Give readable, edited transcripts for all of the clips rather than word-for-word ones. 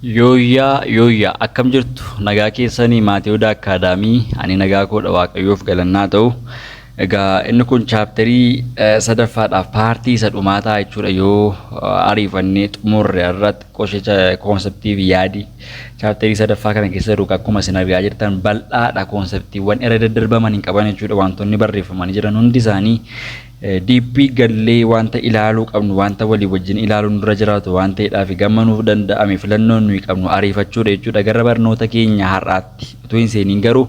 Yooyyaa yooyyaa, akkam jirtu? Nagaa keessanii? Maatii Odaa Academy, ani nagaa koodha, Waaqayyoof galannaa ta'u. Egaa inni kun chapterii sadaffaadhaaf partii isa dhumaa ta'a jechuudha. Yoo ariifannee xumurre irratti xiqqoo conceptii fi yaadii chapterii sadaffaa kana keessa jiru, akkuma isin argaa jirtan, bal'aadha. Conceptiiwwan irra daddarbaman hin qaban jechuudha. Wantoonni barreeffamanii jiran hundi isaanii deepii gallee wanta ilaaluu qabnu, wanta walii wajjin ilaaluun dura jiraatu waan ta'eedhaaf, gammanuuf danda'ame filannoon nuyi qabnu ariifachuudha jechuudha. Gara barnoota keenya har'aatti utuu hin seeniin garuu,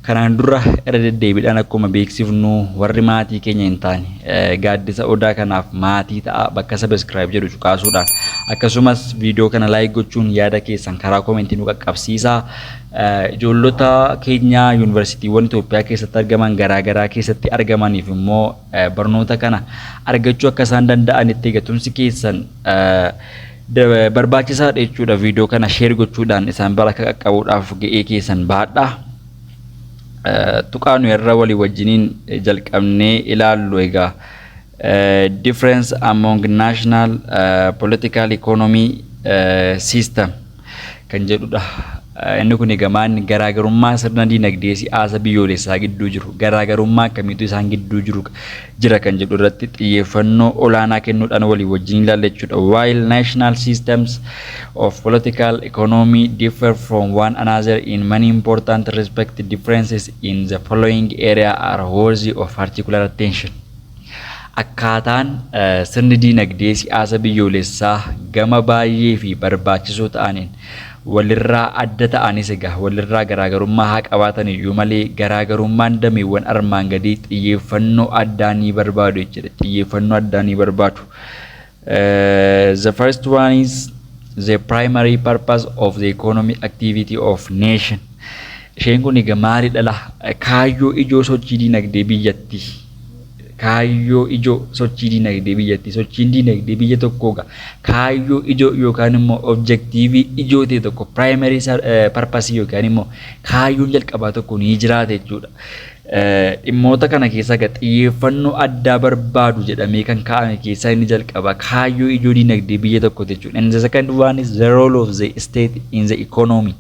kanaan dura irra deddeebiidhaan akkuma beeksifnu, warri maatii keenya hin taane gaaddisa Odaa kanaaf maatii ta'a bakka subscribe jedhu cuqaasuudhaan, akkasumas viidiyoo kana like gochuun yaada keessan karaa commentii nu qaqqabsiisaa. Ijoollota keenya yuunivarsiitiiwwan Itoophiyaa keessatti argaman garaagaraa keessatti argamaniif immoo barnoota kana argachuu akka isaan danda'anitti eegatumsi keessan barbaachisaadha jechuudha. Viidiyoo kana share gochuudhaan isaan bira akka qaqqabuudhaaf ga'ee keessan baadhaa. Tuqaa nu irra walii wajjiniin jalqabnee ilaallu egaa difference among national political economy system kan jedhudha. Inni kun egaa maanni garaagarummaa sirna dinagdee siyaasa biyyoolessaa gidduu jiru, garaagarummaa akkamiitu isaan gidduu jiru jira kan jedhu irratti xiyyeeffannoo olaanaa kennuudhaan walii wajjin ilaalla jechuudha. While national systems of political economy differ from one another in many important respect, differences in the following area are worthy of particular attention. Akkaataan sirni dinagdee siyaasa biyyoolessaa gama baay'ee fi barbaachisoo ta'aniin walirraa adda ta'anis, egaa walirraa garaagarummaa haa qabaatan iyyuu malee, garaagarummaan dameewwan armaan gadii xiyyeeffannoo addaa ni barbaadu jechuudha. Xiyyeeffannoo addaa ni barbaadu. The first one is the primary purpose of the economic activity of nation. Isheen kun egaa maalidha laa? Kaayyoo ijoo sochii dinagdee biyyattii. Kaayyoo ijoo sochii dinagdee biyyattii. Sochiin dinagdee biyya tokkoo egaa kaayyoo ijoo yookaan immoo objectiveii ijoo ta'e tokko, primary purpose yookaan immoo kaayyoon jalqabaa tokko ni jiraata jechuudha. Dhimmoota kana keessaa egaa xiyyeeffannoo addaa barbaadu jedhamee kan kaa'ame keessaa inni jalqaba kaayyoo ijoo dinagdee biyya tokko jechuudha. And the second one is the role of the state in the economy.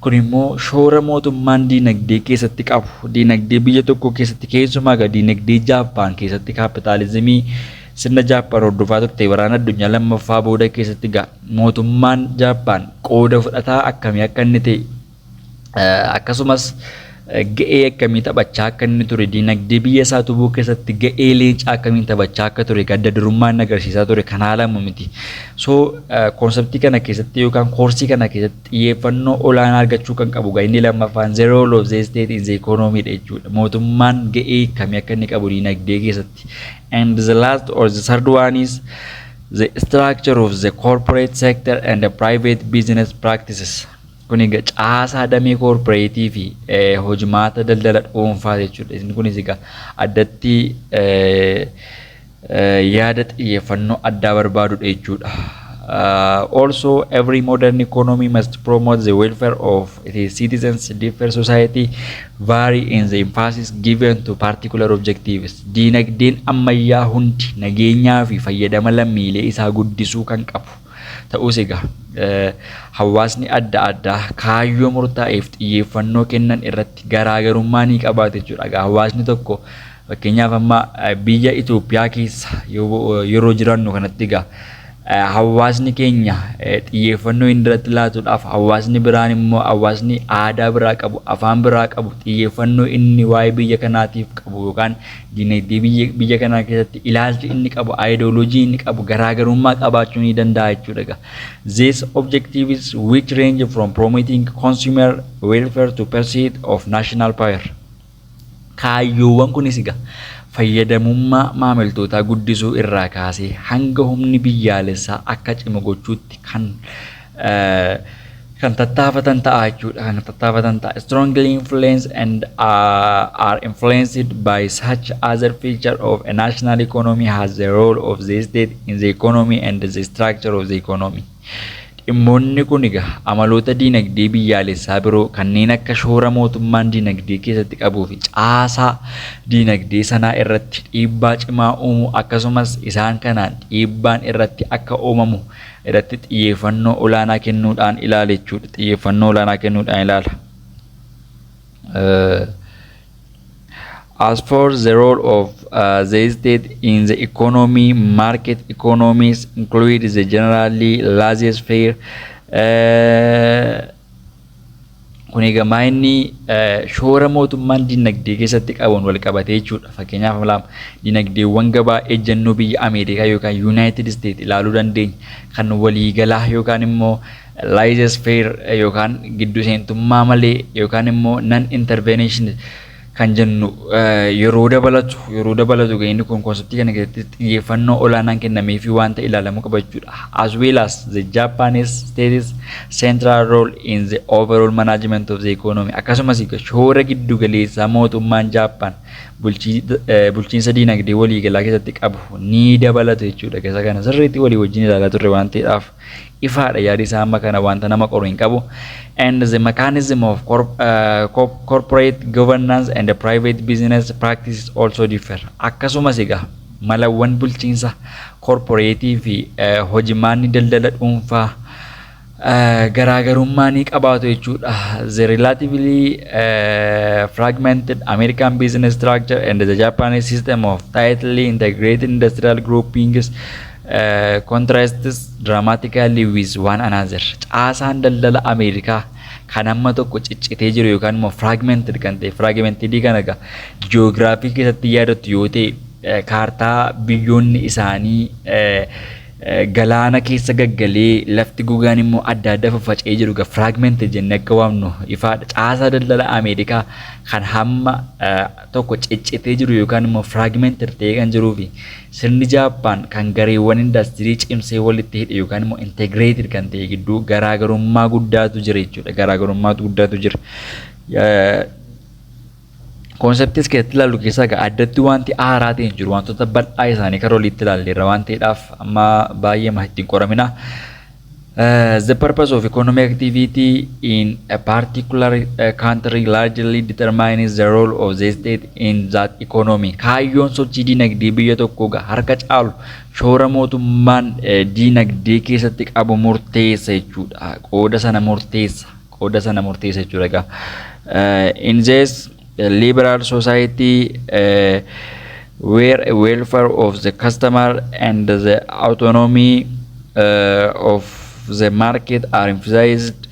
Kun immoo shoora mootummaan dinagdee keessatti qabu. Dinagdee biyya tokko keessatti, keessumaa egaa dinagdee Jaappaan keessatti, kaapitaalizimii sirna Jaappaan hordofaa turte waraana addunyaa lammaffaa booda keessatti egaa mootummaan Jaappaan qooda fudhataa akkamii akka inni ta'e, akkasumas ga'ee akkamii taphachaa akka inni ture, dinagdee biyya isaa utubuu keessatti ga'ee leencaa akkamiin taphachaa akka ture, adda durummaa inni agarsiisaa ture kan haalamu miti. So conceptii kana keessatti yookaan coursii kana keessatti xiyyeeffannoo olaanaa argachuu kan qabu egaa inni lammaffaan the role of the state in the economy dha jechuudha. Mootummaan ga'ee akkamii akka inni qabu dinagdee keessatti. And the last or the third one is the structure of the corporate sector and the private business practices. Kun egaa caasaa damee corporateii fi hojimaata daldala dhuunfaa jechuudha. Inni kunis egaa addatti yaada xiyyeeffannoo addaa barbaadudha jechuudha. Also, every modern economy must promote the welfare of its citizens. Different society vary in the emphasis given to particular objectives. Diinagdeen ammayyaa hundi nageenyaa fi fayyadama lammiilee isaa guddisuu kan qabu ta'us, egaa hawaasni adda addaa kaayyoo murtaa'eef xiyyeeffannoo kennan irratti garaagarummaa ni qabaatu jechuudha. Egaa hawaasni tokko, fakkeenyaaf amma biyya Itoophiyaa keessa yeroo jiraannu kanatti, egaa hawaasni keenya xiyyeeffannoo inni irratti laatuudhaaf, hawaasni biraan immoo, hawaasni aadaa biraa qabu, afaan biraa qabu, xiyyeeffannoo inni waa'ee biyya kanaatiif qabu yookaan dinagdee biyya kanaa keessatti ilaalchi inni qabu, aayidooloojii inni qabu garaagarummaa qabaachuu ni danda'a jechuudha egaa. These objectives, which range from promoting consumer welfare to pursuit of national power. Kaayyoowwan kunis egaa fayyadamummaa maamiltootaa guddisuu irraa kaasee hanga humni biyyaalessaa akka cimu gochuutti kan tattaafatan ta'a jechuudha. Kan tattaafatan ta'a. Strongly influenced and are influenced by such other feature of a national economy has the role of the state in the economy and the structure of the economy. Dhimmoonni kun egaa amaloota diinagdee biyyaalessaa biroo kanneen akka shoora mootummaan diinagdee keessatti qabuu fi caasaa diinagdee sanaa irratti dhiibbaa cimaa uumuu, akkasumas isaan kanaan dhiibbaan irratti akka uumamu irratti xiyyeeffannoo olaanaa kennuudhaan ilaala jechuudha. Xiyyeeffannoo olaanaa kennuudhaan ilaala. As for the role of the state in the economy, market economies include the generally laissez-faire. Kun egaa inni shoora mootummaan dinagdee keessatti qabuun wal qabatee jechuudha. Fakkeenyaaf lama dinagdeewwan gabaa ejjennoo biyya Ameerikaa yookaan United States ilaaluu dandeenya. Kan waliigalaa yookaan immoo laissez-faire yookaan giddu seentummaa malee yookaan immoo non intervention kan jennu yeroo dabalatu inni kun conceptii kana keessatti xiyyeeffannoo olaanaan kennameefii wanta ilaalamuu qaba jechuudha. As well as the Japanese state's central role in the overall management of the economy. Akkasumas shoora giddu galeessaa mootummaan Jaappaan bulchiinsa diinagdee waliigalaa keessatti qabu ni dabalatu jechuudha. Isa kana sirriitti walii wajjin ilaalaa turre waan ta'eedhaaf ifaadha yaadi isaa, amma kana wanta nama qoru hin qabu. And the mechanism of corporate governance and the private business practices also differ. Akkasumas egaa malawwan bulchiinsa corporateii fi hojimaanni daldala dhuunfaa garaagarummaa ni qabaatu jechuudha. The relatively fragmented American business structure and the Japanese system of tightly integrated industrial groupings contrasts dramatically with one another. Caasaan daldala Ameerikaa kan amma tokko ciccitee jiru yookaan immoo fragmented kan ta'e, fragmented kana egaa jiyoogiraafii keessatti yaadattu yoo ta'e, kaartaa biyyoonni isaanii galaana keessa gaggalee lafti gogaan immoo adda adda faffaca'ee jiru egaa fragmented jennee akka waamnu ifaadha. Caasaa daldala Ameerikaa kan hamma tokko ciccitee jiru yookaan immoo fragmented ta'ee kan jiruu fi sirni Jaappaan kan gareewwan indaastirii cimsee walitti hidhe yookaan immoo integrated kan ta'e gidduu garaagarummaa guddaatu jira jechuudha. Garaagarummaa guddaatu jira. Conceptis keessatti ilaallu keessaa egaa addatti wanti haaraa ta'e hin jiru, wantoota bal'aa isaanii karaa olitti ilaalleerra waan ta'eedhaaf amma baay'ee ittiin qoramina. The purpose of economic activity in a particular country largely determines the role of the state in that economy. Kaayyoon sochii dinagdee biyya tokkoo egaa harka caalu shoora mootummaan dinagdee keessatti qabu murteessa jechuudha. Qooda sana murteessa. Qooda sana murteessa jechuudha egaa. In this liberal society where welfare of the customer and the autonomy of the market are emphasized,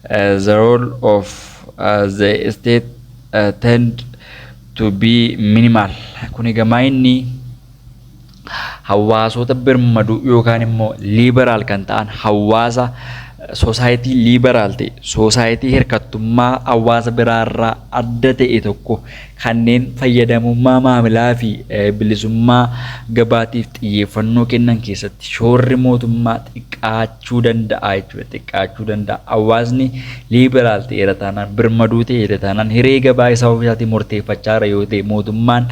the role of the state tend to be minimal. Kun egaa inni hawaasota birmaduu yookaan immoo liberal kan ta'an, hawaasa society liberal ta'e, society hirkattummaa hawaasa biraarraa adda ta'e tokko, kanneen fayyadamummaa maamilaa fi bilisummaa gabaatiif xiyyeeffannoo kennan keessatti shoorri mootummaa xiqqaachuu danda'a jechuudha. Xiqqaachuu danda'a. Hawaasni liberal ta'eera taanaan, birmaduu ta'eera taanaan, hiree gabaa isaa ofiisaatii murteeffachaa jira yoo ta'e, mootummaan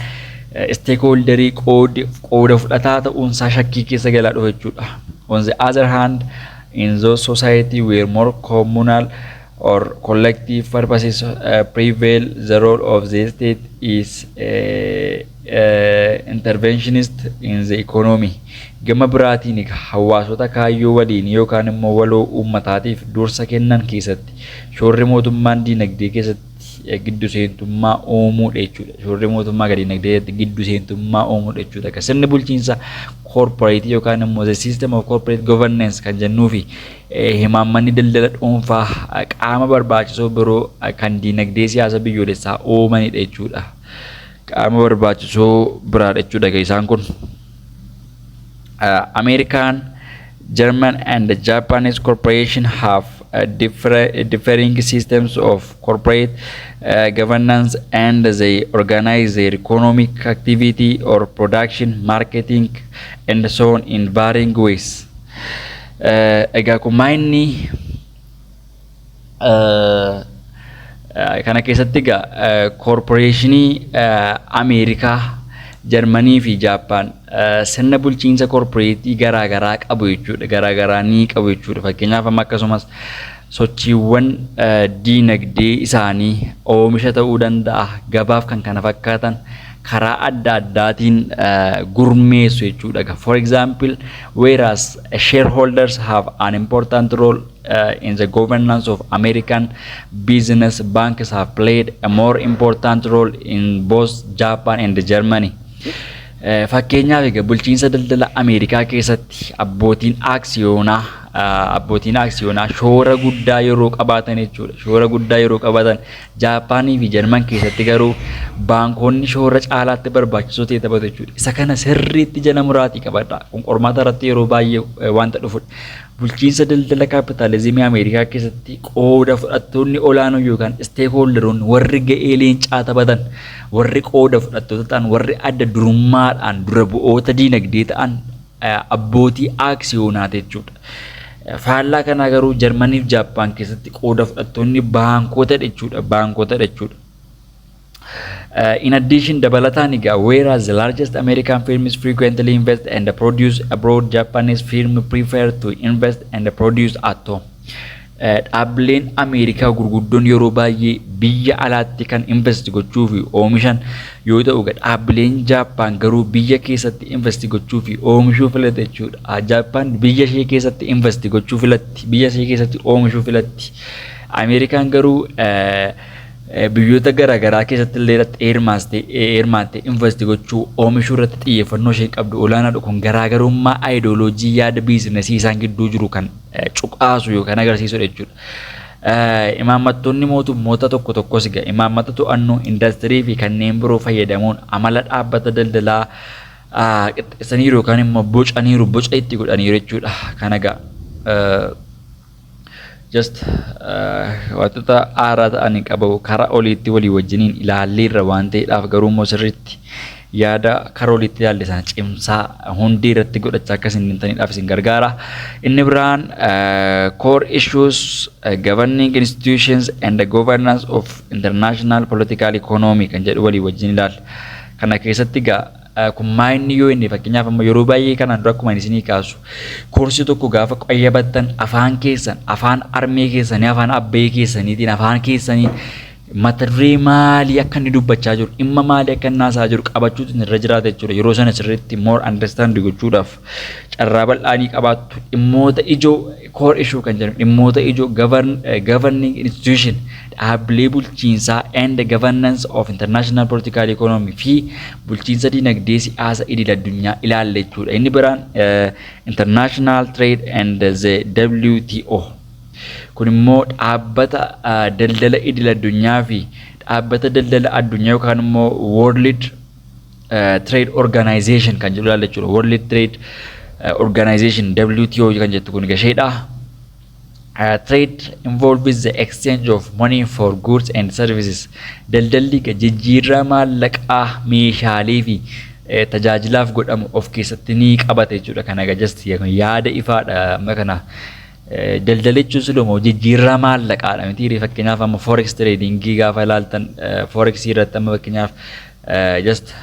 stakeholderii qooda fudhataa ta'uunsaa shakkii keessa galaa dhufa jechuudha. On the other hand, in those society where more communal or collective purposes prevail, the role of the state is interventionist in the economy. Gama biraatiin egaa hawaasota kaayyoo waliin yookaan immoo waloo uummataatiif dursa kennan keessatti shoorri mootummaan dinagdee keessatti giddu seentummaa uumuudha jechuudha. Shoorri mootummaa gadi dinagdee keessatti giddu seentummaa uumuudha jechuudha. Akka sirni bulchiinsa corporate yookaan immoo the system of corporate governance kan jennuu fi himaammanni daldala dhuunfaa qaama barbaachisoo biroo kan dinagdee siyaasa biyyoolessaa uumanidha jechuudha. Qaama barbaachisoo biraadha jechuudha isaan kun. American, German and the Japanese corporation have differing systems of corporate governance and they organize their economic activity or production, marketing and so on in varying ways. Egaa kun inni kana keessatti egaa corporationii Ameerikaa, Jarmanii fi Jaappaan sirna bulchiinsa corporateii garaa garaa qabu jechuudha. Garaa garaa ni qabu jechuudha. Fakkeenyaaf amma akkasumas sochiiwwan diinagdee isaanii oomisha ta'uu danda'a, gabaaf kan kana fakkaatan karaa adda addaatiin gurmeessu jechuudha. For example, whereas shareholders have an important role in the governance of American business, banks have played a more important role in both Japan and Germany. Fakkeenyaaf egaa bulchiinsa daldala Ameerikaa keessatti abbootiin aaksiyoonaa shoora guddaa yeroo qabaatan jechuudha. Shoora guddaa yeroo qabaatan, Jaappaanii fi Jarman keessatti garuu baankonni shoora caalaatti barbaachisoo ta'e taphatu jechuudha. Isa kana sirriitti jala muraatii qabadha. Kun qormaata irratti yeroo baay'ee wanta dhufudha. Bulchiinsa daldala kaapitaalizimii Ameerikaa keessatti qooda fudhattoonni olaanoo yookaan stakeholderoonni, warri ga'ee leencaa taphatan, warri qooda fudhattoota ta'an, warri adda durummaadhaan dura bu'oota diinagdee ta'an abbootii aaksiyoonaati jechuudha. Faallaa kanaa garuu Jarmanii fi Jaappaan keessatti qooda fudhattoonni baankota jechuudha. Baankota jechuudha. In addition, dabalataan egaa, whereas the largest American firms frequently invest and produce abroad, Japanese firms prefer to invest and produce at home. Dhaabbileen Ameerikaa gurguddoon yeroo baay'ee biyya alaatti kan invest gochuu fi oomishan yoo ta'u, dhaabbileen Jaappaan garuu biyya keessatti invest gochuu fi oomishuu filata jechuudha. Jaappaan biyya ishee keessatti invest gochuu filatti, biyya ishee keessatti oomishuu filatti. Ameerikaan garuu biyyoota garaagaraa keessatti illee hirmaattee invest gochuu, oomishuu irratti xiyyeeffannoo isheen qabdu olaanaadha. Kun garaagarummaa aayidooloojii yaada biizinasii isaan gidduu jiru kan cuqaasu yookaan agarsiisudha jechuudha. Imaammattoonni mootummoota tokko tokkos egaa imaammata to'annoo indastirii fi kanneen biroo fayyadamuun amala dhaabbata daldalaa qixxeessaniiru yookaan immoo bocaniiru, boca itti godhaniiru jechuudha. Kana egaa just wantoota haaraa ta'anii qabu karaa oliitti walii wajjiniin ilaalleerra waan ta'eedhaaf, garuu immoo sirriitti yaada karaa oliitti ilaalle sana cimsaa hundee irratti godhachaa akka isin deemtaniidhaaf isin gargaara. Inni biraan core issues governing institutions and the governance of international political economy kan jedhu walii wajjin ilaalla. Kana keessatti egaa kun maayinni yoo inni fakkeenyaaf amma yeroo baay'ee kanaan dura akkuma isinii kaasu, koorsii tokko gaafa qayyabattan afaan keessan, afaan armee keessanii, afaan abbee keessaniitiin, afaan keessanii mata duree maalii akka inni dubbachaa jiru, dhimma maalii akka inni haasa'aa jiru qabachuutu irra jiraata jechuudha. Yeroo sana sirriitti more understand gochuudhaaf carraa bal'aanii qabaattu. Dhimmoota ijoo, core issue kan jedhamu, dhimmoota ijoo governing institution, dhaabbilee bulchiinsaa, and the governance of international political economy fi bulchiinsa dinagdee siyaasa idil addunyaa ilaalla jechuudha. Inni biraan international trade and the WTO. Kun immoo dhaabbata daldala idil addunyaa fi dhaabbata daldala addunyaa yookaan immoo World Trade Organization kan jedhu ilaalla jechuudha. World Trade Organization, WTO kan jettu kun gasheedha. Trade involves the exchange of money for goods and services. Daldalli jijjiirraa maallaqaa meeshaalee fi tajaajilaaf godhamu of keessatti ni qabata jechuudha. Kana just yaada ifaadha amma kana. Daldala jechuun siluma jijjiirraa maallaqaadha miti? Fakkeenyaaf amma forex tradingii gaafa ilaaltan, forex irratti amma fakkeenyaaf just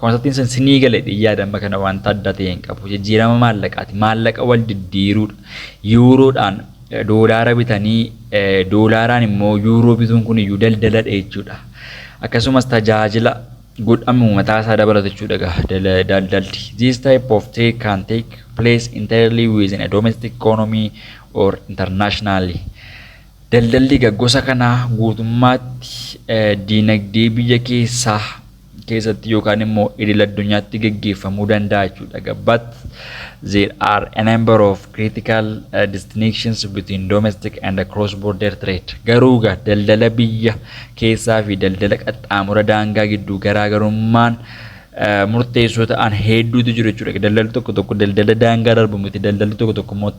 conceptiin sun sinii gale yaada amma kana wanta adda ta'e hin qabu. Jijjiirama maallaqaati, maallaqa wal diddiiruudha. Yuuroodhaan doolaara bitanii doolaaraan immoo yuuroo bituun kun iyyuu daldaladha jechuudha. Akkasumas tajaajila godhamu mataa isaa dabalata jechuudha daldalli. This type of trade can take place entirely within a domestic economy or internationally. Daldalli gosa kanaa guutummaatti diinagdee biyya keessaa keessatti yookaan immoo idil addunyaatti geggeeffamuu danda'a jechuudha. But there are a number of critical distinctions between domestic and cross-border trade. Garuu egaa daldala biyya keessaa fi daldala qaxxaamura daangaa gidduu garaagarummaan murteessoo ta'an hedduutu jiru jechuudha. Daldalli tokko tokko daldala daangaa darbu miti. Daldalli tokko tokko immoo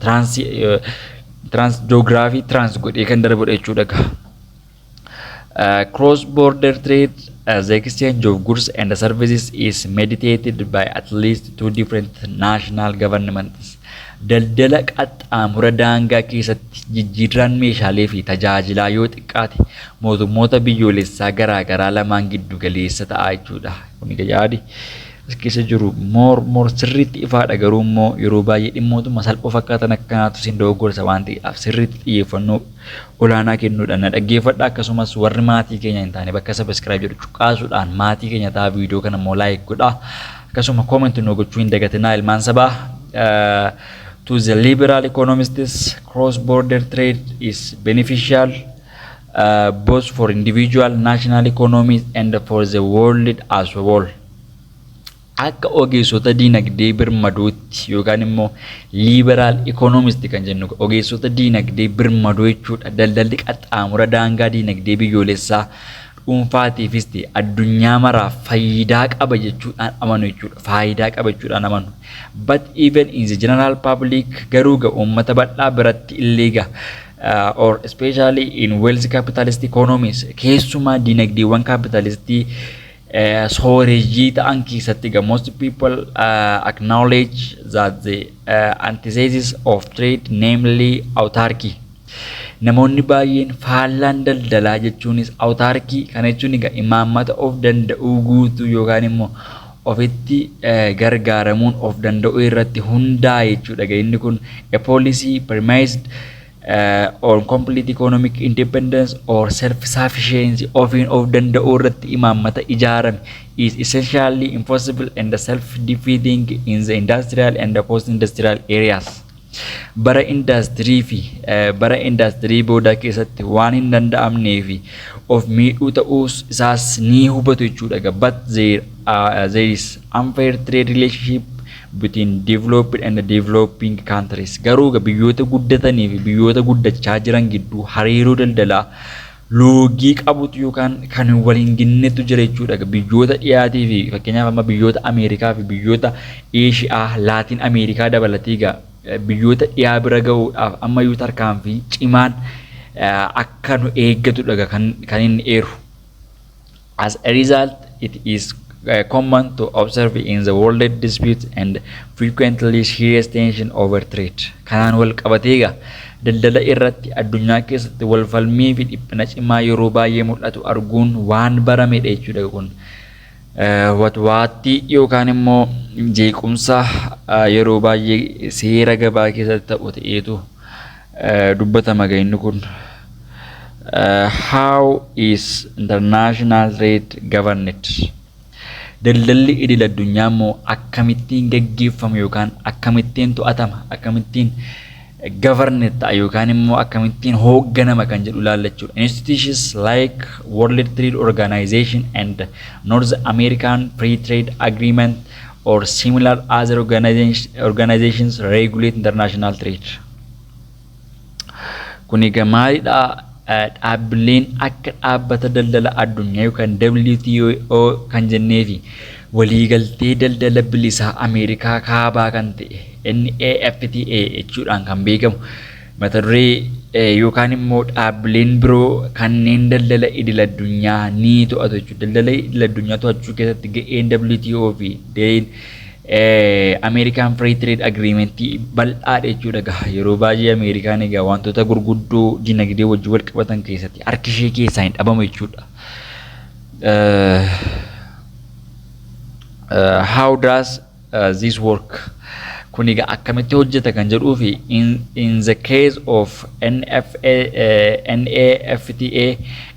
trans geography trans godhee kan darbudha jechuudha. Cross border trade as the exchange of goods and services is mediated by at least two different national governments. Daldala qaxxaamura daangaa keessatti jijjiirraan meeshaalee fi tajaajilaa yoo xiqqaate mootummoota biyyoolessaa garaa garaa lamaan giddu galeessa ta'a jechuudha. Kun yaadi As keessa jiru more sirriitti ifaadha, garuu immoo yeroo baay'ee dhimmootuma salphoo fakkaatan akkanaatu isin dogoggorsa waan ta'eef sirriitti xiyyeeffannoo olaanaa kennuudhaan na dhaggeeffadha. Akkasumas warri maatii keenya hin taane bakka subscribe jedhu cuqaasuudhaan maatii keenya ta'a. Viidiyoo kana immoo like godhaa, akkasuma comment nu gochuu hin dagatinaa, ilmaan sabaa. To the liberal economists, cross border trade is beneficial both for individual national economies and for the world as a whole. Akka ogeessota diinagdee birmaduutti yookaan immoo liberal economist kan jennu, ogeessota diinagdee birmaduu jechuudha. Daldalli qaxxaamura daangaa diinagdee biyyoolessaa dhuunfaatiifis ta'e addunyaa maraaf faayidaa qaba jechuudhaan amanu jechuudha. Faayidaa qaba jechuudhaan amanu. But even in the general public, garuu ga uummata bal'aa biratti illee ga, or especially in wealth capitalist economies, keessumaa diinagdeewwan kaapitalistii sooreyyii ta'an keessatti ga, most people acknowledge that the antithesis of trade, namely autarky. Namoonni baay'een faallaan daldalaa jechuunis autarky kana jechuun egaa imaammata of danda'uu guutuu yookaan immoo ofitti gargaaramuun of danda'uu irratti hundaa'e jechuudha. Inni kun a policy premised on complete economic independence or self-sufficiency, ofiin of danda'uu irratti imaammata ijaarame, is essentially impossible and self-defeating in the industrial and the post-industrial areas. Bara indaastirii fi bara indaastirii boodaa keessatti waan hin danda'amnee fi of miidhuu ta'uus isaas ni hubatu jechuudha. But there is unfair trade relationship between developed and developing countries. Garuu biyyoota guddatanii fi biyyoota guddachaa jiran gidduu hariiroo daldalaa loogii qabutu yookaan kan waliin ginnetu jira jechuudha. Biyyoota dhiyaatii fi fakkeenyaaf amma biyyoota Ameerikaa fi biyyoota Eeshiyaa, Laatiin Ameerikaa dabalatee egaa biyyoota dhiyaa bira gahuudhaaf ammayyuu tarkaanfii cimaan akka nu eeggatudha kan inni eeru. As a result, it is common to observe in the world disputes and frequently serious tension over trade. Kanaan wal qabatee egaa daldala irratti addunyaa keessatti wal falmii fi dhiphina cimaa yeroo baay'ee mul'atu arguun waan baramedha jechuudha kun. Watwaattii yookaan immoo jeequmsa yeroo baay'ee seera gabaa keessatti ta'u ta'eetu dubbatama inni kun. How is international trade governed? Daldalli idil addunyaa immoo akkamittiin gaggeeffama yookaan akkamittiin to'atama, akkamittiin governed ta'a yookaan immoo akkamittiin hoogganama kan jedhu ilaallachuudha. Institutions like World Trade Organization and North American Free Trade Agreement or similar other organizations regulate international trade. Kun egaa maalidha? Dhaabbileen akka Dhaabbata Daldala Addunyaa yookaan WTO kan jennee fi Waliigaltee Daldala Bilisaa Ameerikaa Kaabaa kan ta'e NAFTA jechuudhaan kan beekamu mata duree yookaan immoo dhaabbileen biroo kanneen daldala idil addunyaa ni to'atu jechuudha. Daldala idil addunyaa to'achuu keessatti ga'een WTO fi ga'een American Free Trade Agreement bal'aadha jechuudha. Yeroo baay'ee Ameerikaan egaa wantoota gurguddoo dinagdee wajjin wal qabatan keessatti harki ishee keessaa hin dhabamu jechuudha. How does this work? Kun egaa akkamitti hojjeta kan jedhuu fi in the case of NFA, NAFTA,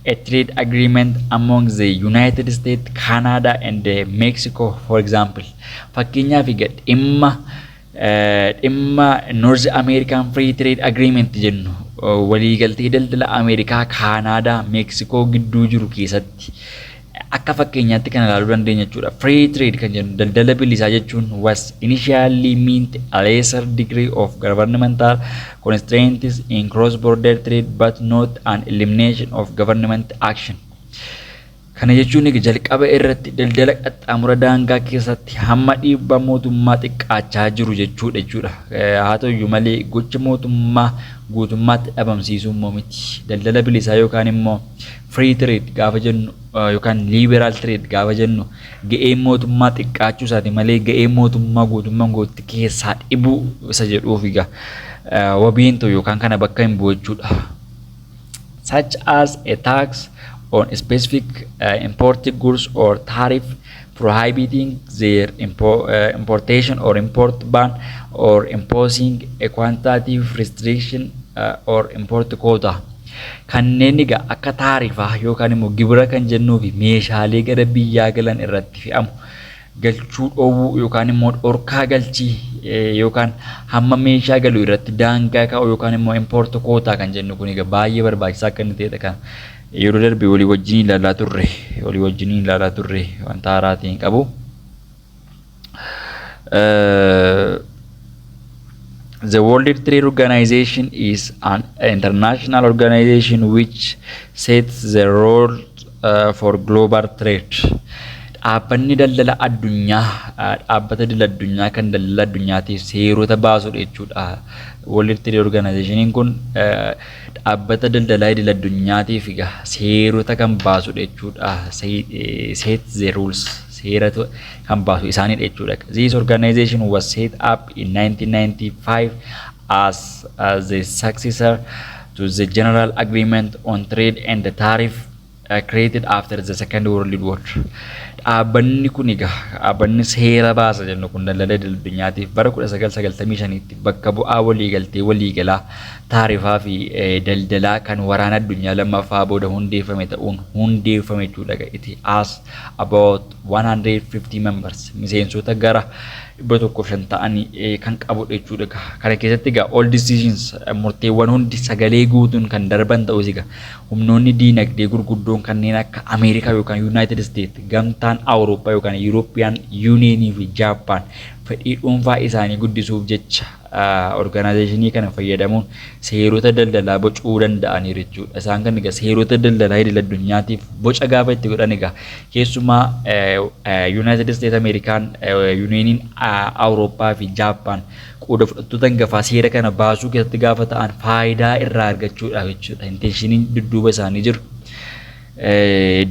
a trade agreement among the United States, Canada and Mexico, for example. Fakkeenyaaf egaa dhimma North American Free Trade Agreement jennu, waliigaltee daldala Ameerikaa, Kaanaadaa, Meeksikoo gidduu jiru keessatti akka fakkeenyaatti kan ilaaluu dandeenya jechuudha. Free trade kan jennu, daldala bilisaa jechuun, was initially meant a lesser degree of governmental constraints in cross-border trade but not an elimination of government action. Kana jechuun egaa jalqaba irratti daldala qaxxaamura daangaa keessatti hamma dhiibbaa mootummaa xiqqaachaa jiru jechuudha. Haa ta'u iyyuu malee gocha mootummaa guutummaatti dhabamsiisuu immoo miti. Daldala bilisaa yookaan immoo free trade gaafa jennu yookaan liberal trade gaafa jennu ga'een mootummaa xiqqaachuu isaati malee ga'een mootummaa guutummaan guututti keessaa dhibuu isa jedhuuf egaa wabiin ta'u yookaan kana bakka hin bu'u jechuudha. Such as a tax on specific imported goods or tariff prohibiting their importation or import ban or imposing a quantitative restriction or import quota. Kanneen egaa akka taarifaa yookaan immoo gibira kan jennuu fi meeshaalee gara biyyaa galan irratti fe'amu galchuu dhoowwuu yookaan immoo dhorkaa galchii yookaan hamma meeshaa galu irratti daangaa kaa'u yookaan immoo import quota kan jennu kun egaa baay'ee barbaachisaa akka inni ta'edha kan yeroo darbe walii wajjin ilaalaa turre, wanta haaraatiin qabu. The World Trade Organization is an international organization which sets the role for global trade. Dhaabbanni daldala addunyaa dhaabbata idil addunyaa kan daldala addunyaatiif seerota baasudha jechuudha. World Trade Organization kun dhaabbata daldalaa idil addunyaatiif egaa seerota kan baasudha jechuudha. Set the rules, seera kan baasu isaanidha jechuudha. This organization was set up in 1995 as the successor to the General Agreement on Trade and the Tariff created after the Second World War. Dhaabbanni kun egaa, dhaabbanni seera baasa jennu kun, daldala idil addunyaatiif bara 1995tti bakka bu'aa waliigaltee waliigalaa taarifaa fi daldalaa kan waraana addunyaa lammaffaa booda hundeeffame ta'uun hundeeffame jechuudha. It has about 150 members, miseensota gara 105 ta'anii kan qabudha jechuudha. Kana keessatti egaa all decisions, murteewwan hundi sagalee guutuun kan darban ta'us, egaa humnoonni diinagdee gurguddoon kanneen akka Ameerikaa yookaan United States, gamtaan Awurooppaa yookaan European Union fi Jaappaan fedhii dhuunfaa isaanii guddisuuf jecha organizationii kana fayyadamuun seerota daldalaa bocuu danda'aniiru jechuudha. Isaan kan egaa seerota daldalaa idil addunyaatiif boca gaafa itti godhan, egaa keessumaa United States Ameerikaan, Unioniin Awurooppaa fi Jaappaan qooda fudhattoota hangafaa seera kana baasuu keessatti gaafa ta'an faayidaa irraa argachuudhaaf jechuudha. Intentioniin dudduuba isaanii jiru.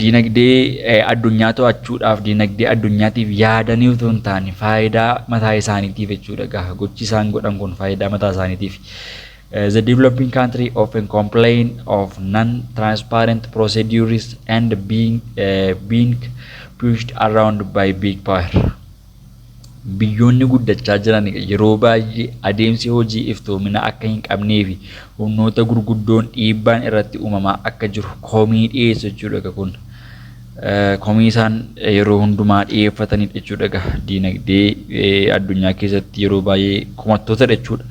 Diinagdee addunyaa to'achuudhaaf, diinagdee addunyaatiif yaadanii otoo hin taane faayidaa mataa isaaniitiif jechuudha. Egaa gochi isaan godhan kun faayidaa mataa isaaniitiif. The developing country often complain of non-transparent procedures and being pushed around by big power. Biyyoonni guddachaa jiran yeroo baay'ee adeemsi hojii iftoomina akka hin qabnee fi humnoota gurguddoon dhiibbaan irratti uumamaa akka jiru komii dhiyeessu jechuudha kun. Komii isaan yeroo hundumaa dhiyeeffatanidha jechuudha. Diinagdee addunyaa keessatti yeroo baay'ee komattoota jechuudha.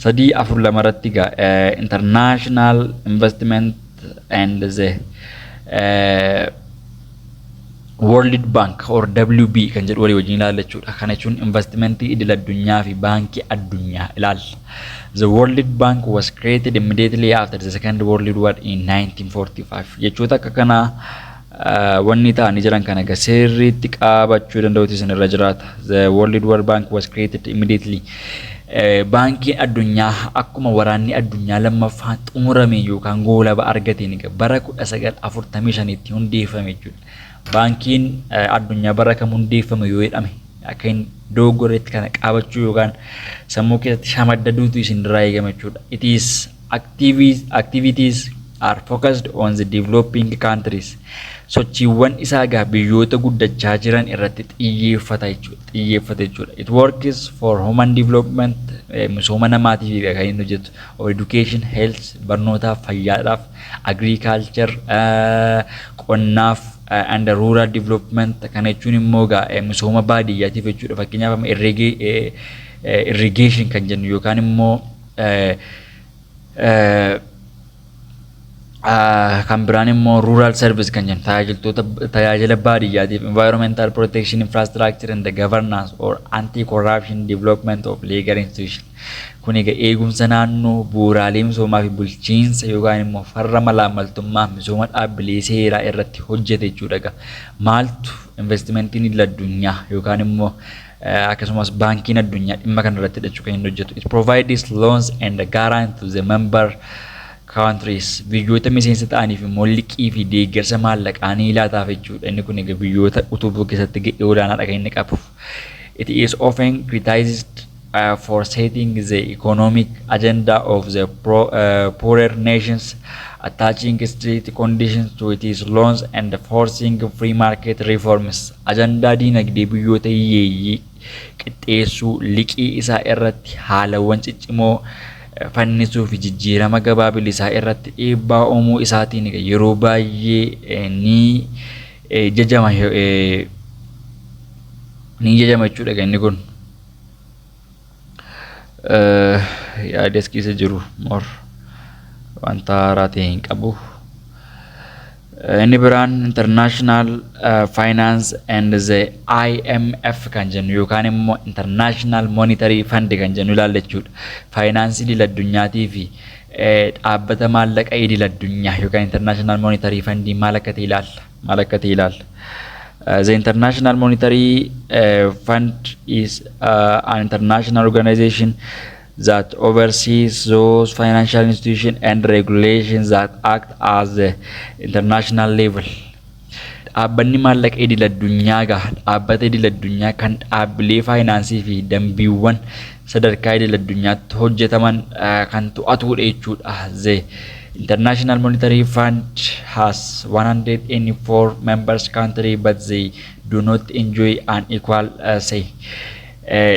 342 irratti egaa international investment and the World Bank or WB kan jedhu walii wajjin ilaalla jechuudha. Kana jechuun investimentii idil addunyaa fi baankii addunyaa ilaalla. The World Bank was created immediately after the Second World War in 1945. Jechoota akka kanaa wanni ta'anii jiran kana egaa sirriitti qabachuu danda'utu isin irra jiraata. The World World Bank was created immediately. Baankiin addunyaa akkuma waraanni addunyaa lammaffaan xumurame yookaan goolaba argateen bara 1945tti hundeeffame jechuudha. Baankiin addunyaa bara kam hundeeffame yoo jedhame akka hin dogoggoretti kana qabachuu yookaan sammuu keessatti shamaddaduutu isin irraa eegama jechuudha. It is activities are focused on the developing countries. Sochiiwwan isaa egaa biyyoota guddachaa jiran irratti xiyyeeffata jechuudha. Xiyyeeffata jechuudha. It works for human development, misooma namaatiif kan inni hojjetu. Or education, health, barnootaaf, fayyaadhaaf, agriculture, qonnaaf, and rural development. Kana jechuun immoo egaa misooma baadiyyaatiif jechuudha. Fakkeenyaaf irrigation kan jennu yookaan immoo kan biraan immoo rural service kan jennu, tajaajiltoota tajaajila baadiyyaatiif, environmental protection, infrastructure and the governance or anti-corruption, development of legal institution. Kun egaa eegumsa naannoo, bu'uuraalee misoomaa fi bulchiinsa yookaan immoo farra malaamaltummaa, misooma dhaabbilee seeraa irratti hojjete jechuudha. Egaa maaltu investimentiin idil addunyaa yookaan immoo akkasumas baankiin addunyaa dhimma kana irratti hidhachuu kan inni hojjetu. It provides loans and guarantee to the member countries, biyyoota miseensa ta'aniif immoo liqii fi deeggarsa maallaqaa ni laataaf jechuudha. Inni kun egaa biyyoota utubuu keessatti ga'ee olaanaadha kan inni qabu. It is often criticized for setting the economic agenda of the poorer nations, attaching strict conditions to its loans and forcing free market reforms. Ajandaa diinagdee biyyoota hiyyeeyyii qixxeessuu, liqii isaa irratti haalawwan ciccimoo fannisuu fi jijjiirama gabaa bilisaa irratti dhiibbaa uumuu isaatiin yeroo baay'ee ni jajama, ni jajama jechuudha inni kun. Yaada as keessa jiru more wanta haaraa ta'e hin qabu. Inni biraan International Finance and the IMF kan jennu yookaan immoo International Monetary Fund kan jennu ilaalla jechuudha. Faayinaansii idil addunyaatii fi dhaabbata maallaqa idil addunyaa yookaan International Monetary Fund maal akka ta'e ilaalla. Maal akka ta'e ilaalla. The International Monetary Fund is an international organization that oversees those financial institutions and regulations that act as the international level. Dhaabbanni maallaqa idil addunyaa gaa dhaabbata idil addunyaa kan dhaabbilee faayinaansii fi dambiiwwan sadarkaa idil addunyaatti hojjetaman kan to'atudha jechuudha. The International Monetary Fund has 184 members country, but they do not enjoy an equal say.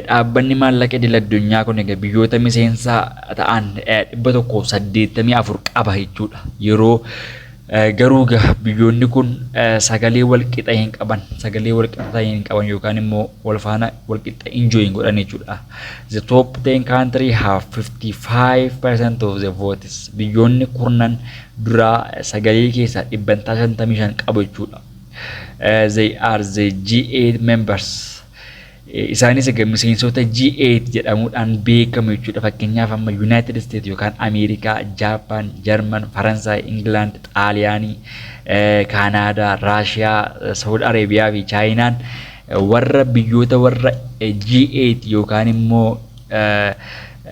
Dhaabbanni maallaqa idil addunyaa kun egaa biyyoota miseensa ta'an 184 qaba jechuudha. Yeroo garuu biyyoonni kun sagalee wal qixa hin qaban, sagalee wal qixa hin qaban yookaan immoo wal faana wal qixa enjoy hin godhan jechuudha. The top 10 country have 55% of the votes. Biyyoonni kurnan duraa sagalee keessaa 55% qabu jechuudha. They are the G8 members. Isaanis egaa miseensota G8 jedhamuudhaan beekamu jechuudha. Fakkeenyaaf amma United States yookaan Ameerikaa, Jaapaan, Jarman, Faransaay, England, Xaaliyaanii, Kaanaadaa, Raashiyaa, Saudi Areebiyaa fi Chaayinaan warra biyyoota warra G8 yookaan immoo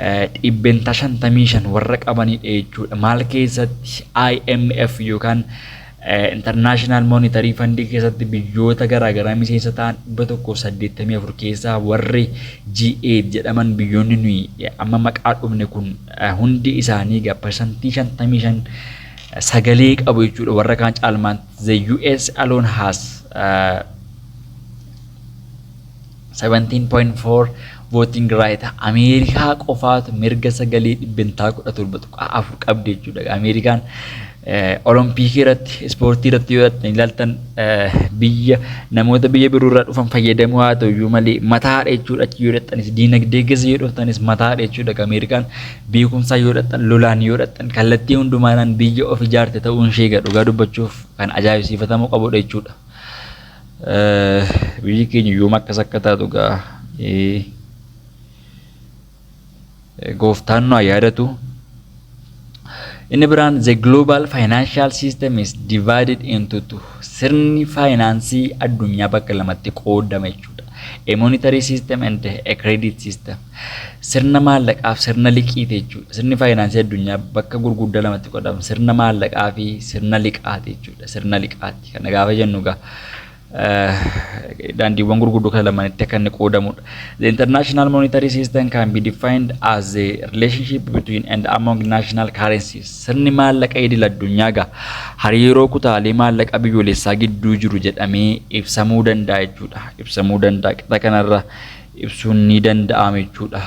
55% warra qabanidha jechuudha. Maal keessatti? IMF yookaan International Monetary Fund keessatti biyyoota garaagaraa miseensa ta'an 184 keessaa warri G8 jedhaman, biyyoonni nuyi amma maqaa dhufne kun hundi isaanii egaa 55% sagalee qabu jechuudha warra kaan caalmaan. The US alone has 17.4 voting right. Ameerikaa qofaatu mirga sagalee 17.4% qabdi jechuudha. Ameerikaan Olompikii irratti, ispoortii irratti yoo ilaaltan, biyya namoota biyya biroo irraa dhufan fayyadamuu haa ta'u iyyuu malee mataadha jechuudha. Achi yoo dhaqxanis, diinagdee keessa yoo dhuftanis mataadha jechuudha. Ameerikaan beekumsaa yoo dhaqxan, lolaan yoo dhaqxan, kallattii hundumaadhaan biyya of ijaarte ta'uun ishee dhugaa dubbachuuf kan ajaa'ibsiifatamuu qabudha jechuudha. Biyyi keenya yoom akkas akka taatu gaa gooftaan nu haa yaadatu. Inni biraan, the global financial system is divided into two. Sirni faayinaansii addunyaa bakka lamatti qoodama jechuudha. A monetary system and a credit system. Sirna maallaqaaf sirna liqiiti jechuudha. Sirni faayinaansii addunyaa bakka gurguddaa lamatti qoodama. Sirna maallaqaa fi sirna liqaati jechuudha. Sirna liqaati. Kana gaafa jennu egaa daandiiwwan gurguddoo kana lamanitti akka inni qoodamudha. The international monetary system can be defined as the relationship between and among national currencies. Sirni maallaqa idil addunyaa gaa hariiroo kutaalee maallaqa biyyoolessaa gidduu jiru jedhamee ibsamuu danda'a jechuudha. Ibsamuu danda'a. Qixa kanarra ibsuun ni danda'ama jechuudha.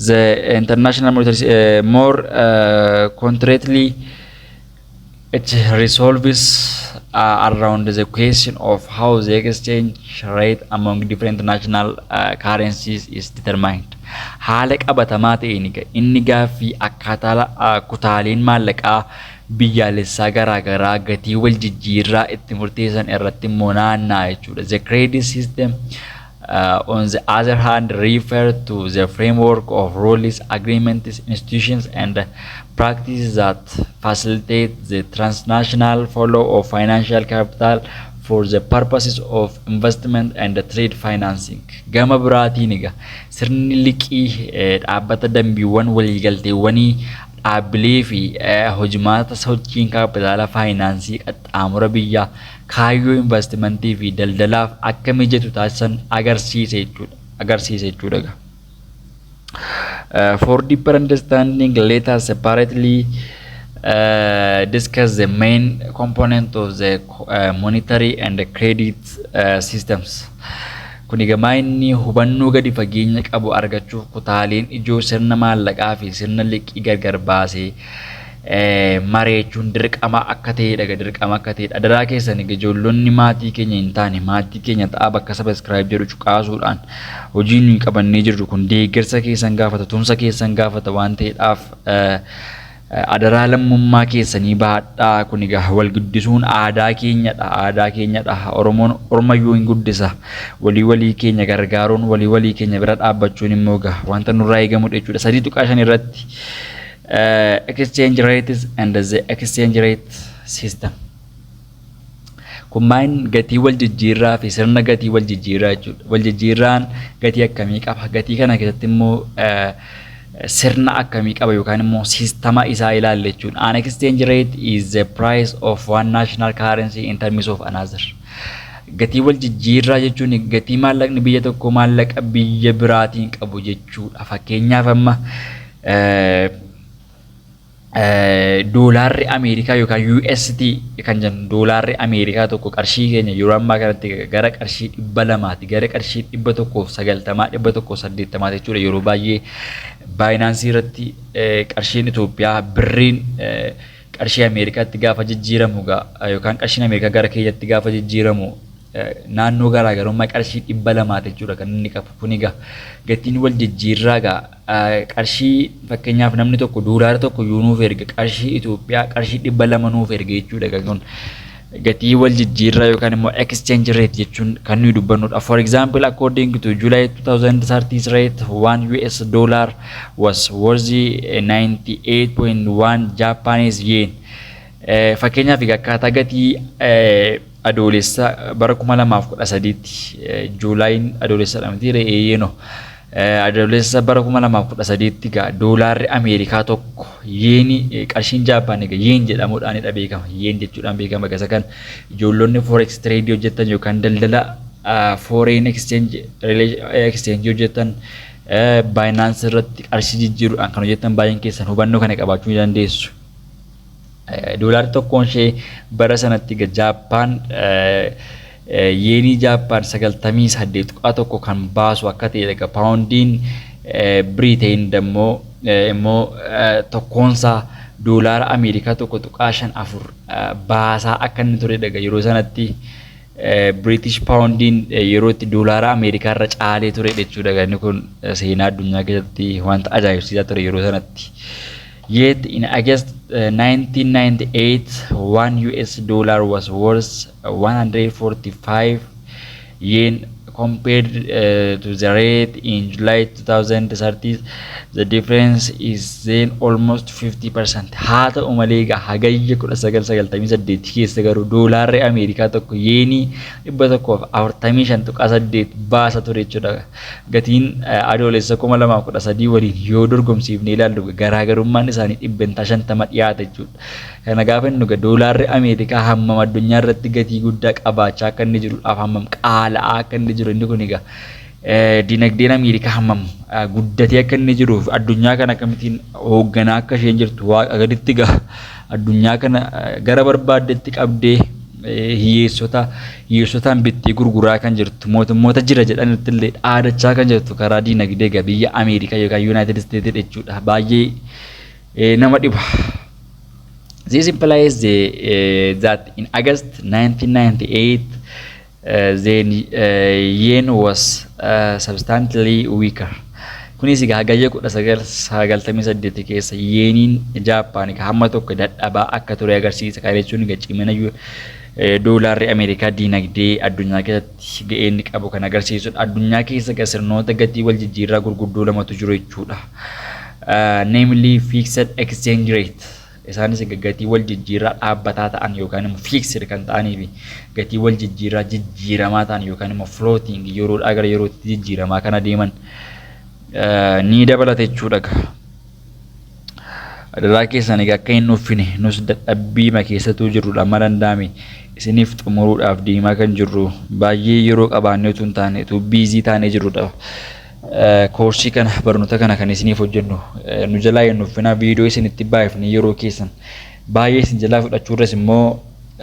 The international monetary more concretely, it resolves around the question of how the exchange rate among different national currencies is determined. Haala qabatamaa ta'een inni gaaffii akkaataa kutaaleen maallaqaa biyyaalessaa garaagaraa gatii wal jijjiirraa itti murteessan irratti immoo naanna'a jechuudha. The credit system, on the other hand, refer to the framework of rules, agreements, institutions, and practices that facilitate the transnational flow of financial capital for the purposes of investment and trade financing. Gama biraatiin egaa sirni liqii dhaabbata dambiiwwan waliigalteewwanii, dhaabbilee fi hojimaata sochiin kaapitaala faayinaansii qaxxaamura biyyaa kaayyoo investimentii fi daldalaaf akka mijatu taasisan agarsiisa jechuudha. Agarsiisa jechuudha. For deeper understanding, let us separately discuss the main component of the monetary and the credit systems. Kun egaa inni hubannoo gadi fageenya qabu argachuuf kutaaleen ijoo sirna maallaqaa fi sirna liqii gargar baasee mareechuun dirqama akka ta'edha, dirqama akka ta'edha. Adaraa keessan ijoollonni maatii keenya hin taane maatii keenya ta'aa. Bakka subscribe jedhu cuqaasuudhaan hojii nuyi qabannee jirru kun deeggarsa keessan gaafata, tumsa keessan gaafata waan ta'eedhaaf adaraa lammummaa keessanii baadhaa. Kun egaa wal guddisuun aadaa keenyadha, aadaa keenyadha. Oromoon ormayyuu hin guddisa. Walii walii keenya gargaaruun, walii walii keenya bira dhaabbachuun immoo egaa wanta nurraa eegamudha jechuudha. 3.5 irratti exchange rates and the exchange rate system. Kun gatii wal jijjiirraa fi sirna gatii wal jijjiirraa jechuudha. Wal jijjiirraan gatii akkamii qaba? Gatii kana keessatti immoo sirna akkamii qaba yookaan immoo siistama isaa ilaalla jechuudha. An exchange rate is the price of one national currency in terms of another. Gatii wal jijjiirraa jechuun gatii maallaqni biyya tokko maallaqa biyya biraatiin qabu jechuudha. Fakkeenyaaf, amma doolaarri Ameerikaa yookaan USD kan jennu, doolaarri Ameerikaa tokko qarshii keenya yeroo ammaa kanatti gara qarshii 200ti, gara qarshii 190, 180 jechuudha. Yeroo baay'ee Binance irratti qarshiin Itoophiyaa, birriin qarshii Ameerikaatti gaafa jijjiiramu yookaan qarshiin Ameerikaa gara keenyatti gaafa jijjiiramu naannoo garaagarummaa qarshii 200ti jechuudha kan inni qabu. Kun egaa gatiin wal jijjiirraa egaa qarshii, fakkeenyaaf, namni tokko doolaara tokko yoo nuuf erge qarshii Itoophiyaa qarshii 200 nuuf erge jechuudha. Kun gatii wal jijjiirraa yookaan immoo exchange rate jechuun kan nuyi dubbannudha. For example, according to July 2030 rate, 1 US dollar was worth 98.1 Japanese yen. Fakkeenyaaf, akkaataa gatii Adoolessa bara 2013tti, Juulaayin Adoolessadha miti re'eeyyenoo. Adoolessa bara 2013tti egaa doolaarri Ameerikaa tokko yeenii qarshiin Jaappaan egaa yen jedhamuudhaanidha beekama. Yen jechuudhaan beekama. Gasa kan ijoollonni forex trade hojjetan yookaan daldala foreign exchange hojjetan, Binance irratti qarshii jijjiiruudhaan kan hojjetan baay'een keessan hubannoo kana qabaachuu ni dandeessu. Doolaarri tokkoon ishee bara sanatti Jaappaan yeenii Jaappaan 98.1 kan baasu akka ta'e egaa paawundiin Biriiteen dammoo immoo tokkoonsaa doolaara Ameerikaa 1.54 baasaa akka inni turedha. Yeroo sanatti British paawundiin yeroo itti doolaara Ameerikaa irra caalee ture jechuudha. Inni kun seenaa addunyaa keessatti wanta ajaa'ibsiisaa ture yeroo sanatti. Yet in August 1998, one US dollar was worth 145 yen. Compared to the rate in July 2030, the difference is then almost 50%. Haa ta'u malee egaa Hagayya 1998 keessa garuu doolaarri Ameerikaa tokko yeenii 145.8 baasa ture jechuudha. Gatiin Adoolessa 2013 waliin yoo dorgomsiifnee ilaallu garaagarummaan isaanii 50% dhiyaata jechuudha. Kana gaafa inni doolaarri Ameerikaa hammam addunyaa irratti gatii guddaa qabaachaa akka inni jiruudhaaf hammam qaala'aa akka inni jiru, inni kun egaa dinagdeen Ameerikaa hammam guddatee akka inni jiruuf addunyaa kana akkamittiin hoogganaa akka isheen jirtu, waaqa gaditti egaa addunyaa kana gara barbaaddetti qabdee hiyyeessota hiyyeessotaan bittee gurguraa kan jirtu, mootummoota jira jedhanitti illee dhaadachaa kan jirtu karaa dinagdee egaa biyya Ameerikaa yookaan United States jechuudha. Baay'ee nama dhiba. This implies that in August 1998, the yen was substantially weaker. Kunis egaa Hagayya 1998 keessa yeeniin Jaappaan egaa hamma tokko dadhabaa akka ture agarsiisa. Kana jechuun egaa cimina doolaarri Ameerikaa diinagdee addunyaa keessatti ga'ee inni qabu kan agarsiisudha. Addunyaa keessa egaa sirnoota gatii wal jijjiirraa gurguddoo lamatu jiru jechuudha. Namely fixed exchange rate. Isaanis egaa gatii wal jijjiirraa dhaabbataa ta'an yookaan immoo fixed kan ta'anii fi gatii wal jijjiirraa jijjiiramaa ta'an yookaan immoo floating, yeroodhaa gara yerootti jijjiiramaa kan adeeman ni dabalata jechuudha. Adaraa keessan egaa akka hin nuffine, nus dadhabbiima keessattuu jirrudha, amma danda'ame isiniif xumuruudhaaf deemaa kan jirru, baay'ee yeroo qabaannee utuu hin taane utuu busy taanee jirrudha. Koorsii kana, barnoota kana kan isiniif hojjennu nu jalaa hin dhufina. Viidiyoo isinitti baay'ifne yeroo keessan baay'ee isin jalaa fudhachuurras immoo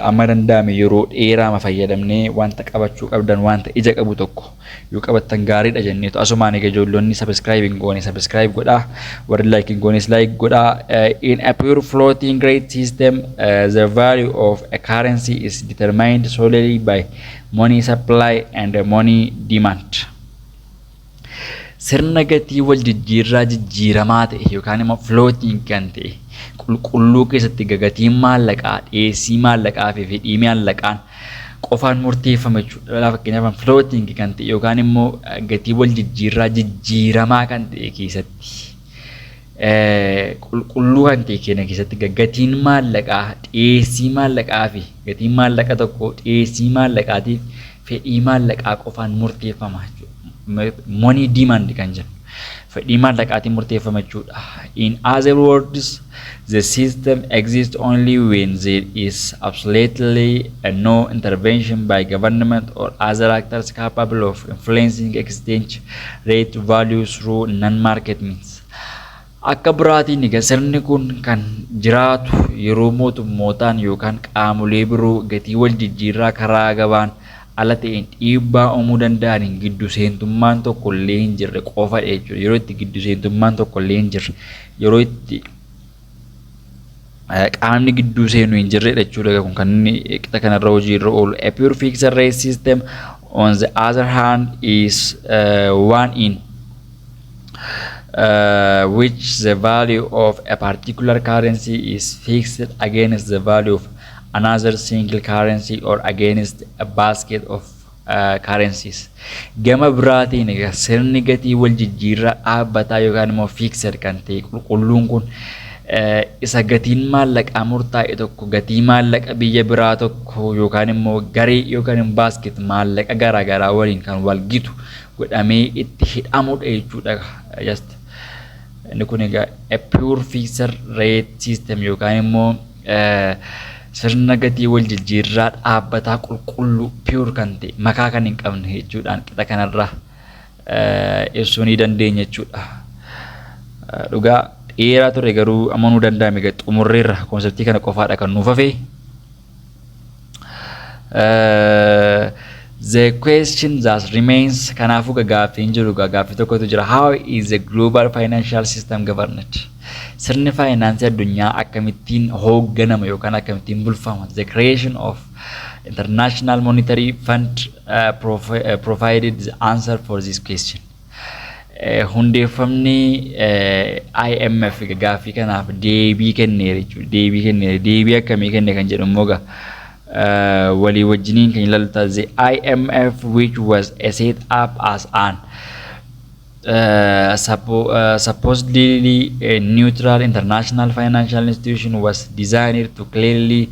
amma danda'ame yeroo dheeraama fayyadamnee wanta qabachuu qabdan, wanta ija qabu tokko yoo qabattan gaariidha jenneetu. Asumaan egaa ijoollonni subscribe hin goone subscribe godhaa, warri like hin goones like godhaa. In a pure floating rate system, the value of a currency is determined solely by money supply and money demand. Sirna gatii wal jijjiirraa jijjiiramaa ta'e yookaan immoo floating kan ta'e qulqulluu keessatti gatiin maallaqaa dhiyeessii maallaqaa fi fedhii maallaqaan qofaan murteeffama jechuudha. Fakkeenyaaf, floating kan ta'e yookaan immoo gatii wal jijjiirraa jijjiiramaa kan ta'e keessatti, qulqulluu kan ta'e keenya keessatti, gatiin maallaqaa dhiyeessii maallaqaa fi gatiin maallaqa tokko dhiyeessii maallaqaatiif fedhii maallaqaa qofaan murteeffama jechuudha. Money demand kan jennu fedhii maallaqaatiin murteeffama jechuudha. In other words, the system exists only when there is absolutely no intervention by government or other actors capable of influencing exchange rate value through non-market means. Akka biraatiin egaa sirni kun kan jiraatu yeroo mootummootaan yookaan qaamolee biroo gatii wal jijjiirraa karaa gabaan ala ta'een dhiibbaa uumuu danda'aniin giddu seentummaan tokko illee hin jirre qofadha jechuudha. Yeroo itti giddu seentummaan tokko illee hin jirre, yeroo itti qaamni gidduu seenuu hin jirredha jechuudha kun kan inni qixa kanarra hojii irra oolu. A pure fixed rate system, on the other hand, is one in which the value of a particular currency is fixed against the value of another single currency or against a basket of currencies. Gama biraatiin egaa sirni gatii wal jijjiirraa dhaabbataa yookaan immoo fixed kan ta'e qulqulluun kun isa gatiin maallaqaa murtaa'e tokko gatii maallaqa biyya biraa tokko yookaan immoo garee yookaan immoo basket maallaqa garaagaraa waliin kan wal gitu godhamee itti hidhamudha jechuudha. Just inni kun egaa a pure fixed rate system yookaan immoo sirna gatii wal jijjiirraa dhaabbataa qulqulluu, pure kan ta'e, makaa kan hin qabne jechuudhaan qixa kanarraa ibsuu ni dandeenya jechuudha. Dhugaa dheeraa ture, garuu amanuu danda'ame egaa xumurreerra. Conceptii kana qofaadha kan nuuf hafe. The question that remains, kanaafuu gaaffiin jiru, gaaffii tokkotu jira. How is the global financial system governed? Sirni faayinaansii addunyaa akkamittiin hoogganama yookaan akkamittiin bulfama? The creation of International Monetary Fund provided the answer for this question. Hundeeffamni IMF gaaffii kanaaf deebii kenneera jechuudha. Deebii kenneera. Deebii akkamii kenne kan jedhu immoo walii wajjiniin kan ilaallu ta'a. The IMF, which was set up as an supposedly a neutral international financial institution, was designed to clearly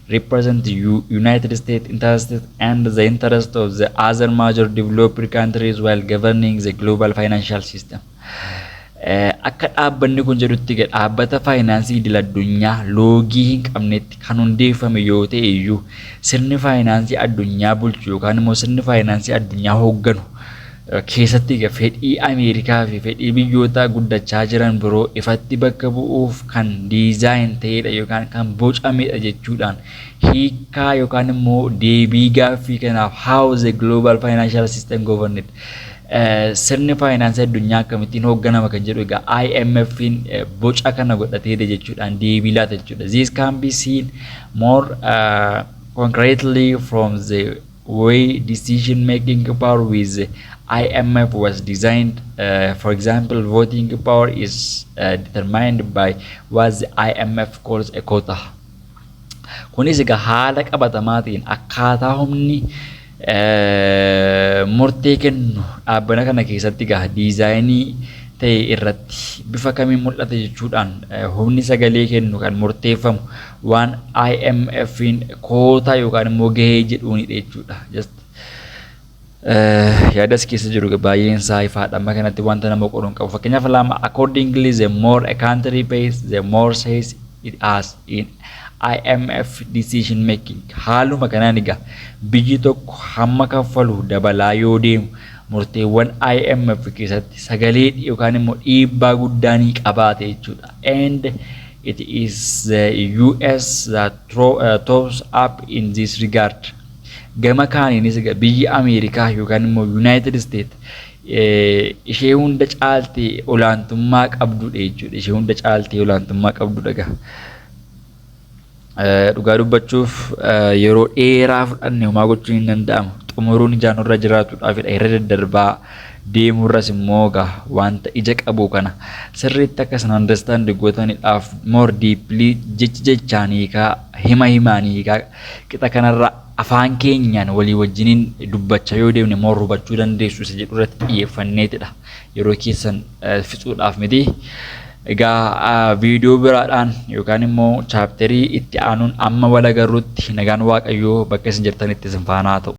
represent the United States interests and the interest of the other major developed countries while governing the global financial system. Akka dhaabbanni kun jedhutti, dhaabbata faayinaansii idil addunyaa loogii hin qabnetti kan hundeeffame yoo ta'e iyyuu, sirni faayinaansii addunyaa bulchu yookaan immoo sirni faayinaansii addunyaa hoogganu keessatti fedhii Ameerikaa fi fedhii biyyoota guddachaa jiran biroo ifatti bakka bu'uuf kan design ta'edha yookaan kan bocamedha jechuudhaan hiikkaa yookaan immoo deebii gaaffii kanaaf, how the global financial system governed, sirni faayinaansii addunyaa akkamittiin hoogganama kan jedhu, egaa IMF'n boca kana godhateedha jechuudhaan deebii laata jechuudha. This can be seen more concretely from the way decision making power with the IMF was designed. For example, voting power is determined by what the IMF calls a quota. Kunis egaa haala qabatamaatiin akkaataa humni murtee kennu dhaabbata kana keessatti egaa designii ta'e irratti bifa kamiin mul'ata jechuudhaan, humni sagalee kennu kan murteeffamu waan IMF'n quota yookaan immoo gahee jedhuunidha jechuudha. Just yaadas keessa jiru baay'een isaa ifaadha. Amma kanatti wanta nama qoru hin qabu. Fakkeenyaaf lama, accordingly, the more a country pays, the more says it has in IMF decision making. Haaluma kanaan egaa biyyi tokko hamma kaffalu dabalaa yoo deemu Murteewwan IMF keessatti sagalee yookaan immoo dhiibbaa guddaa ni qabaate jechuudha. And it is the US that tops up in this regard. Gama kaaniinis biyyi Ameerikaa yookaan immoo United States ishee hunda caaltee olaantummaa qabdudha jechuudha. Ishee hunda caaltee olaantummaa qabdudha gaa. Dhugaa dubbachuuf, yeroo dheeraa fudhanne homaa gochuun hin danda'amu. Xumuruun ijaan irra jiraatuudhaafidha. Irra daddarbaa deemurras immoo gaa wanta ija qabu kana sirriitti akka isin understand gootaniidhaaf, more deeply, jechi jechaan hiikaa, hima himaan hiikaa, qixa kanarra afaan keenyaan walii wajjiniin dubbachaa yoo deemne more hubachuu dandeessu isa jedhu irratti xiyyeeffanneetidha. Yeroo keessan fixuudhaaf miti. Egaa viidiyoo biraadhaan yookaan immoo chapterii itti aanuun amma wal agarrutti nagaan Waaqayyoo bakka isin jirtanitti isin faana haa ta'u.